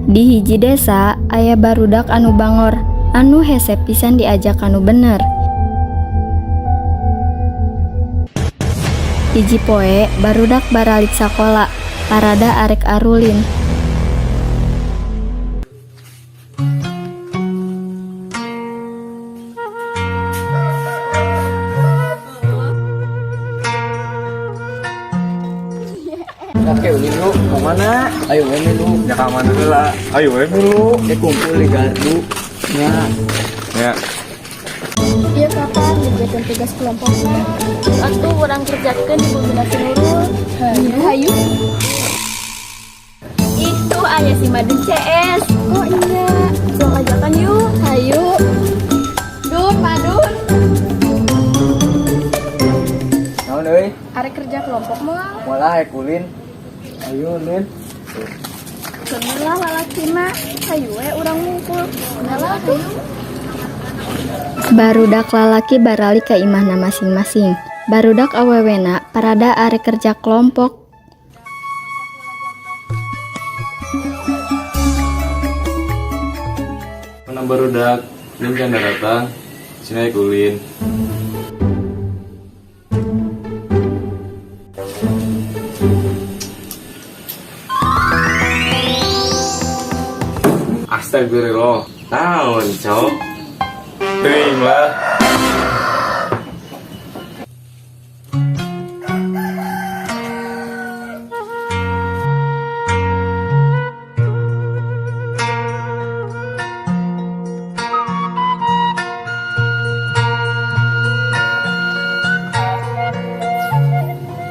Di hiji desa aya barudak anu bangor, anu hese pisan diajak anu bener. Hiji poe barudak baralik sakola, parada arek arulin. Oke, ulin lu ke mana? Ayo we milu. Ya ka mana heula? Ayo we milu. Kumpul di gardu. Ya. Ya. Iya kapan dibuatkan tugas kelompoknya? Atuh urang kerjakeun di bumi si Nurul. Hayu. Hayu. Itu aya si Madun CS. Oh iya, Langsung ajakan yuk. Hayu. Dun, Madun. Naon euy? Arek kerja kelompok moal. Moal rek ulin. Ayo ulin. Keun lah lalakina. Hayu we urang ngumpul. Kenalah tuh. Barudak lalaki baralik ka imahna masing-masing. Barudak awewena parada arek kerja kelompok. Mana barudak din can datang. Sini rek ulin. Astagfirullah. Naon, Cok? Teuing lah.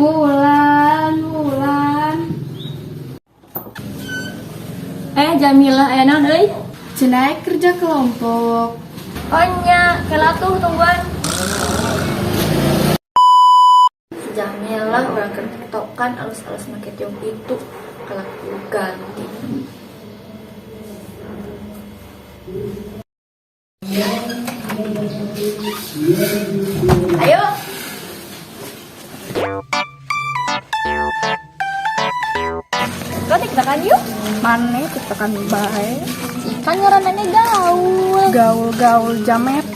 Wulan, Wulan. Jamila aya naon euy? Cenah kerja kelompok. Oh nya, kela tuh tungguan. Jamila urang keur tiktokan alus-alus make tiung itu kelak ganti. Ayo. Kau tiktokan yuk. Maneh tiktokan bae. Kan ngaranna gaul. Gaul-gaul jamet.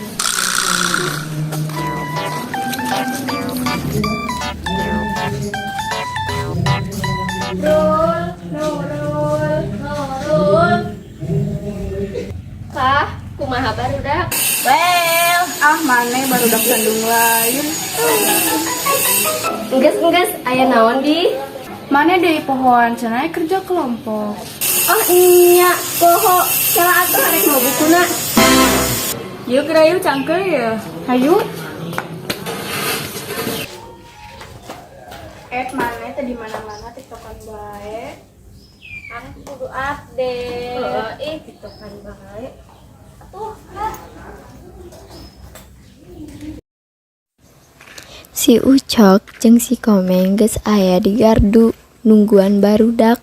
Rul, Nurul, Nurul. Kah, kumaha barudak? Well, Ah maneh barudak Bandung lain. enggeus aya naon di? Maneh deui pohoan cenah kerja kelompok. Oh iya, poho. Kela atuh arek mau bukuna. Yuk rayu cangkel ya. Hayu. Maneh teh di mana-mana tiktokan bae. Kan kudu update. Ih, tiktokan bae. Atuh, lah. Si Ucok jeung si Komeng geus aya di gardu nungguan barudak.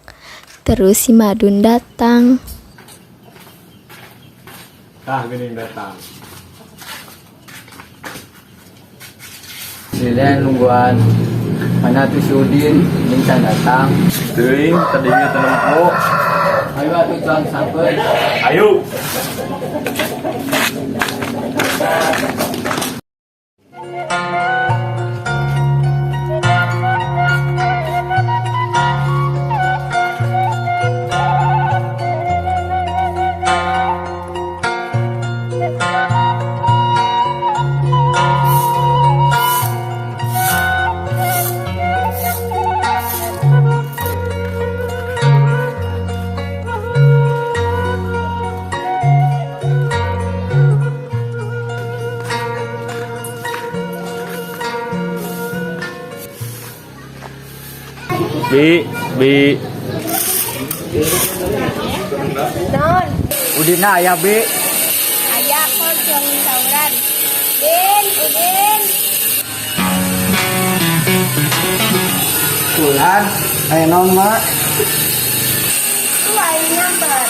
Terus si Madun datang. Tah geuning datang. Sini nungguan. Mana tuh si Udin? Din can datang. Teuing tadi ge teu nempo. Ayo atuh cuang sampeun. Ayo. Bi, bi. Naon? Udina aya B. Aya kok cuang sauran. Din, Udin. Kulan. Aya naon, Mak? Tuh aing nyamper.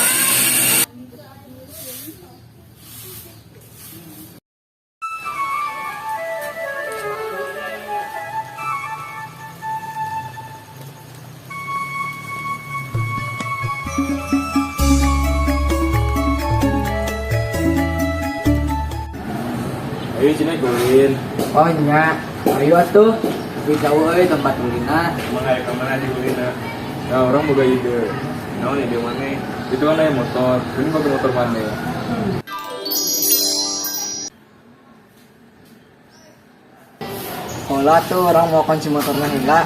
Ayo cenah ulin. Oh nya, ayo atuh. Tapi jauh euy tempat ulina. Emang aya ka mana di ulina? Nah, urang boga ide. Naon ide maneh? Itu kan aya motor. Ini pakai motor maneh. Hola tuh urang mawa kunci motorna heula.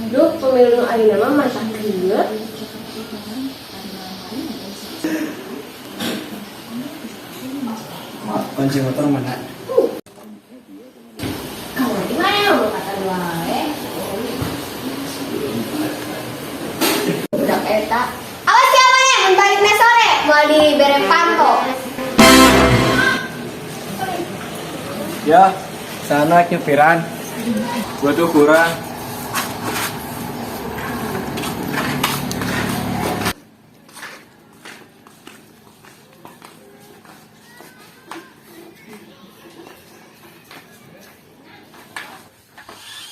Duh, pemilu nu ayeuna mah matak rieut. Maaf, kunci motor mana? Kamu di mana mau kata wae? Budak eta. Awas siapa nih mun balikna sore moal dibere panto. Ya, sana nyupiran. Gua tuh kurang.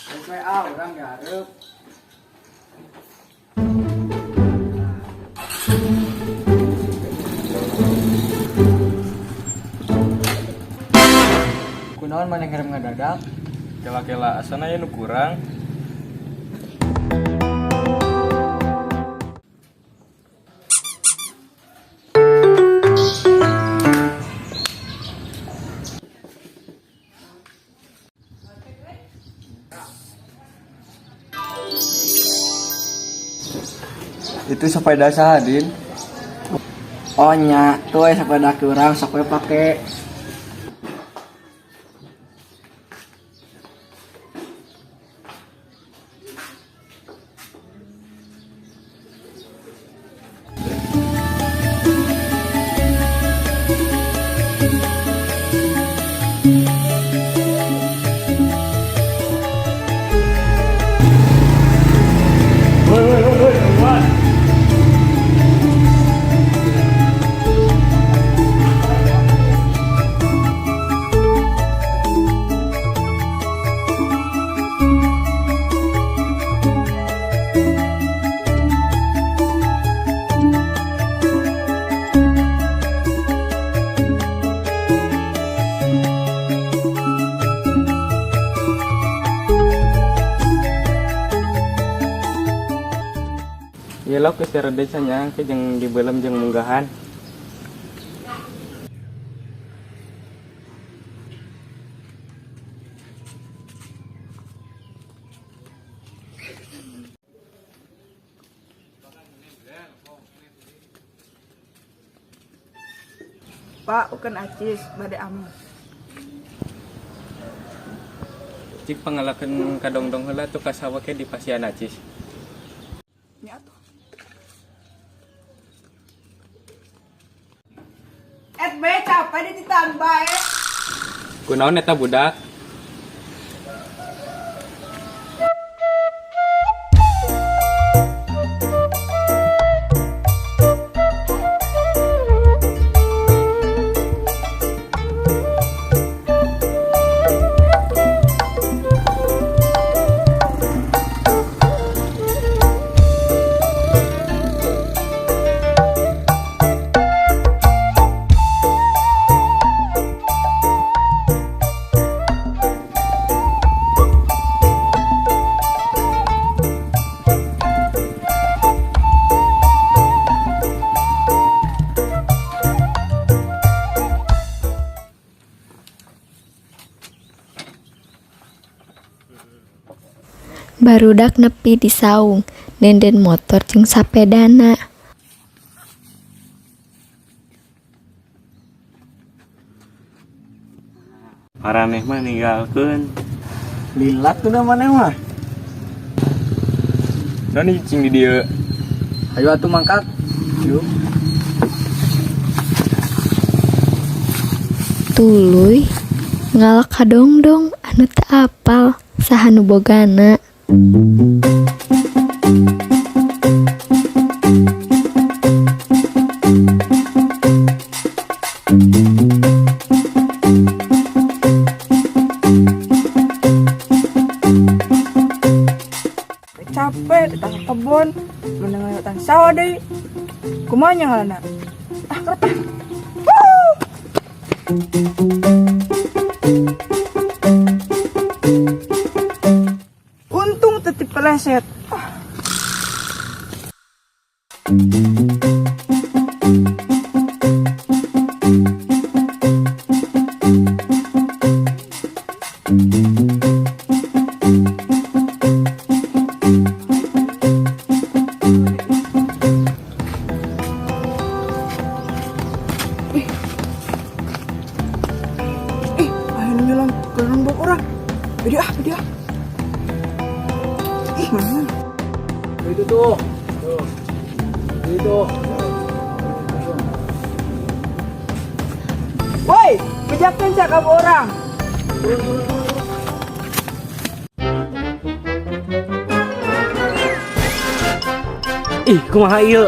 Oke, ah, urang gareup. Kunaon maneh ngerem ngadadak? Kela-kela asana aya nu kurang. Itu sepeda saha, Din? Oh nya, tuh aya sepeda kurang sok we pake. Woi woi woi woi, tungguan. Ieu lauk geus rede nya ke jeung dibeuleum jeung munggahan. Pak, ukeun acis bade ameng. Cik pangalakeun kadongdong heula tuh ka sawah ke di pasian acis. Nya atuh. Et be capek dititahan bae. Kunaon eta budak? Barudak nepi di saung, nenden motor jeung sapedana. Maraneh mah ninggalkeun. Lila tuh maneh mah. Naon cicing di dieu? Ayo atuh mangkat. Yuk. Tuluy ngalak kadongdong anu teu apal saha nu bogana. Capek ditah kebon, mending ngaliwatan sawah deui. Kumaha nya ngalana? Kereta. Untung tetip keleset. Ah. Ih, ayo nyelam ke lembok orang. Beda ah, beda ah. Ih, mana? Itu tuh. Tuh. Itu. Woi, bejakeun cakap orang. Ih, kumaha ieu?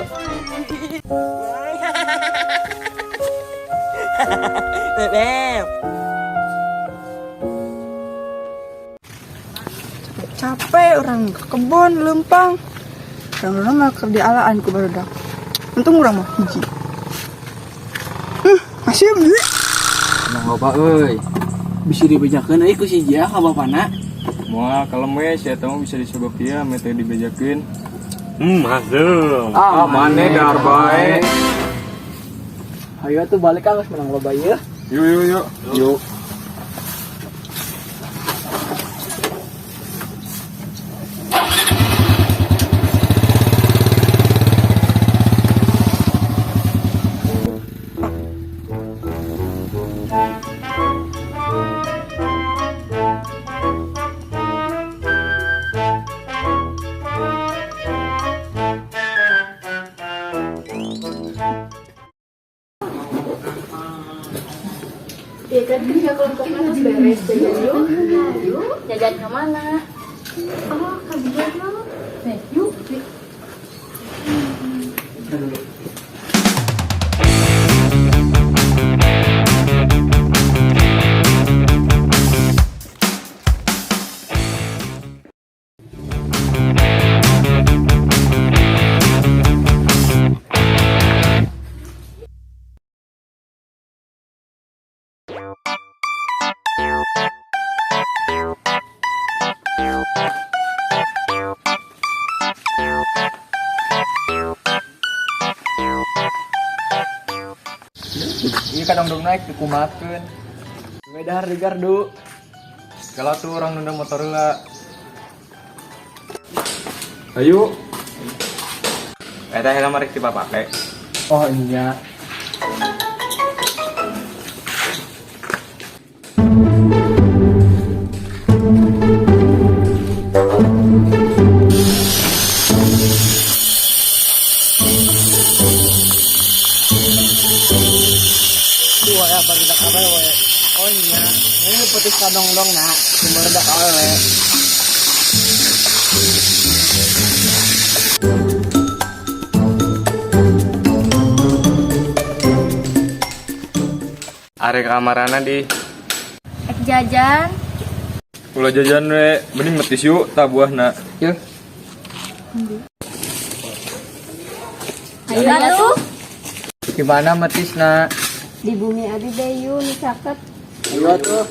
Capek orang ke kebon lempang. Orang-orang mah kerja alaan ku barudak. Untung urang mah hiji. Masih beli. Emang loba euy. Bisa dibejakeun euy ku si Jia ka bapana. Moal kalem we si eta mah bisa disogok ieu ame teu dibejakeun. Masuk. Ah, Mane dahar bae. Hayo tuh balik ah geus menang loba ieu. Yuk yuk yuk. Yuk. Ya kan kerja kelompoknya terus beres jajan yuk. Yuk, jajan ke mana? Oh, ke Bogor. Nih, yuk. Ieu kadang-dong naik dikumakeun. We dahar di gardu. Kalau tuh orang nunda motor heula. Ayo. Eta heula marek dipapake. Oh iya. Dua ya barudak awewe. Oh iya, ini putih kadong-dong nak, barudak awewe. Arek kamarana di. Ek jajan. Ulah jajan we, mending metis yuk tah buahna. Yuk. Ayo atuh. Gimana metis nak? Di bumi abi deyu nu caket. Ayo tuh.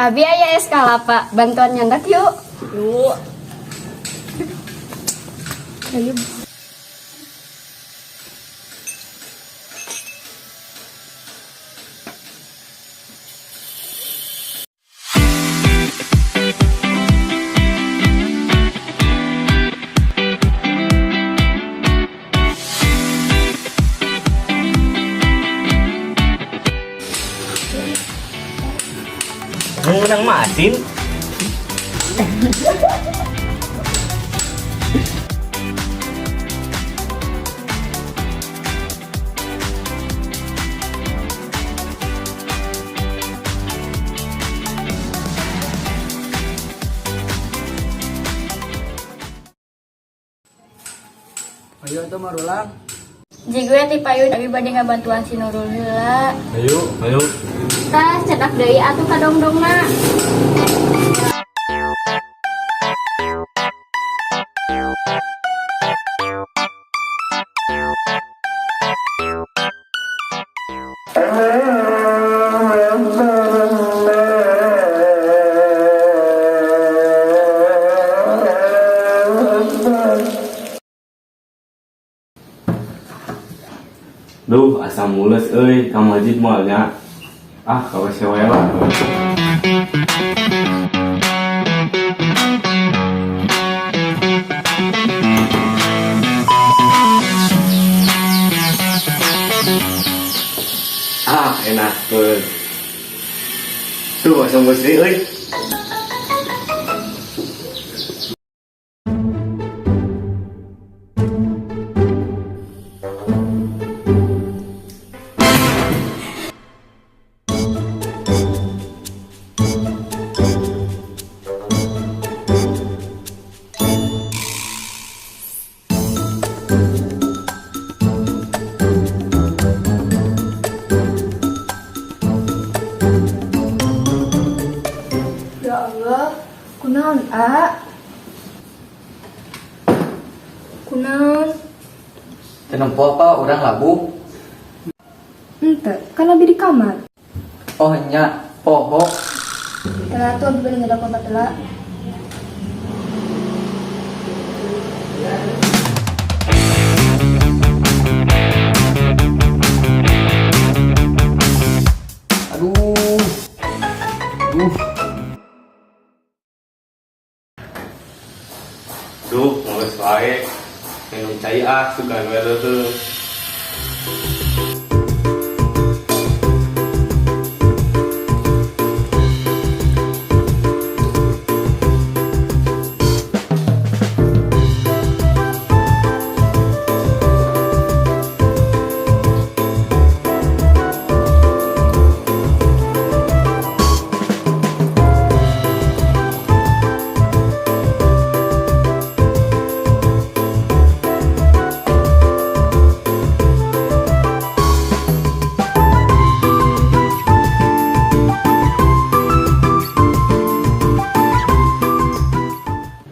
Abi aya es kalapa, bantuan nyandak yuk. Yuk. Ayo. Menang masin. Ayo atuh marulang. Jig we ti payun abi bade ngabantuan si Nurul heula. Ayo, ayo. Tah cedak deui atuh kadongdongna. Duh, asa mules euy, ka masjid moal nya. Ah, ka WC wae lah. Ah, enakeun. Tuh, asa mules deui euy. Ya Allah, kunaon a? Kunaon? Teu nempo apa urang labuh? Ente, kan abi di kamar. Oh nya, poho. Telah tuh abi bade nyedak obat heula. Aduh. Aduh. Duh, mules wae. Minum cai ah, sugan we leuheung.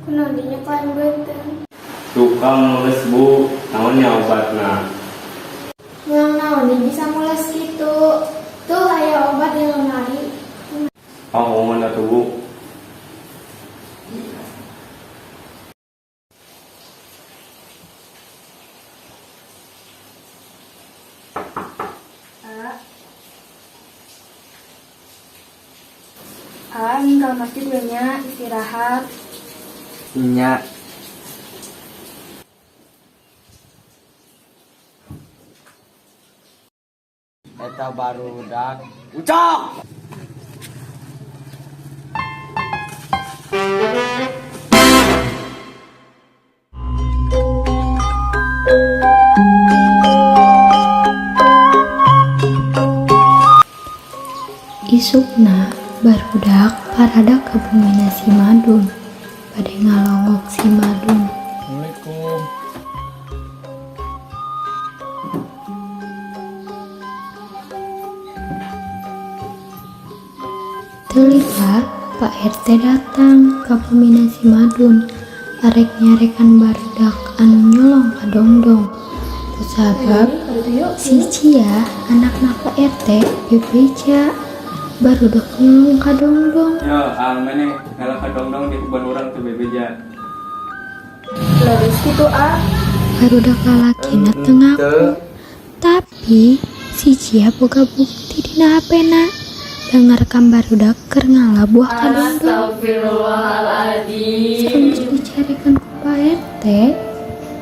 Kunaon dinyekelan beuteung? Tukang mules bu, naon nya obatna? Mulang naon nih bisa mules gitu. Tuh aya obat di lemari. Oh, muhun atuh bu. A. A, ninggal masjid we nya istirahat. Nya. Eta barudak. Ucok! Isukna barudak parada ka bumina si Madun bade ngalongok si Madun. Assalamualaikum. Teu lila Pak RT datang ka bumina si Madun arek nyarekan barudak anu nyolong kadongdong. Kusabab si Cia anakna Pak RT bebeja barudak nyolong kadongdong. Yo, ah maneh ngala kadongdong di kebon urang teu bebeja. Leres kitu a. Barudak lalakina teu ngaku. Tapi si Cia boga bukti dina HP-na da ngarekam barudak keur ngala buah kadongdong. Astagfirullahaladzim. Saenggeus dicarekan ku Pak RT,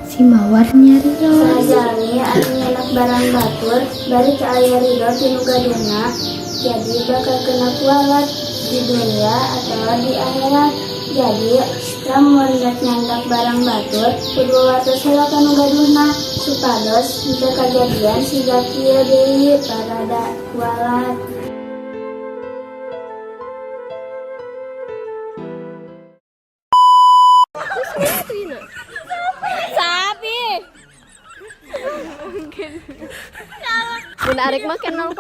si Mawar nyarios. Sajami anu nyandak barang batur bari teu aya ridho ti nu gaduhna, jadi bakal kena kualat di dunia atau di akhirat. Jadi lamun rek nyandak barang batur kudu watos heula ka nu gaduhna supados henteu kajadian siga kieu deui parada kualat. Sapi. Mun arek make 0,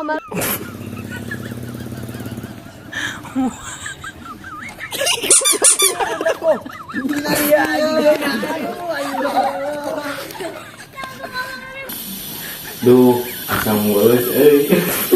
Duh, asa mules euy.